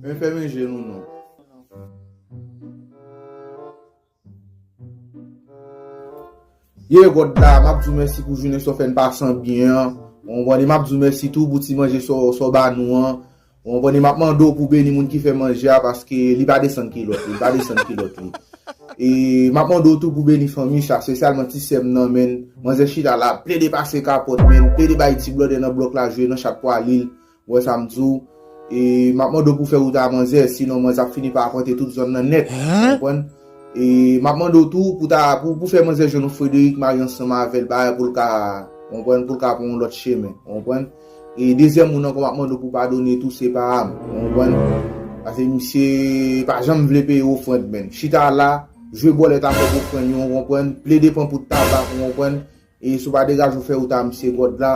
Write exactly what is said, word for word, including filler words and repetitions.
Men fèmen je nou non. Ye God la, m ap di w mèsi pou jounen sa w fè n pase an byen an. Ou konprann? E m ap di w mèsi tou pou ti manje sa w sa w ba nou an. Ou konprann? E m ap mande w pou beni moun ki fè manje a, paske li pa desann kilòt li, li pa desann kilòt li. E m ap mande w tou pou beni fanmi sa, espesyalman ti sè m nan, men manzè chita la, plede pase kapòt, men plede bay ti blòdè nan blòk la jwe nan chat pwa lil. Ou wè sa m di w? E m ap mande w pou fè wout a manzè, sinon manzè ap fini pa apante tout zòn nan nèt. Ou konprann? E m ap mande w tou pou ta, pou, pou fè manzè jwenn yon Frederic marye ansanm avè l, bagay pou l ka, ou konprann, pou l ka pran yon lòt chemen. Ou konprann? E dezyèm moun ankò m ap mande w pou padone tou, se pa m. Ou konprann? Paske misye pa janm vle peye ofrann, men chita la, jwe bòlèt a kòb ofrann yo, ou konprann? Plede pran poud tabak, ou konprann? E si w pa degaje w fè wout a misye God la,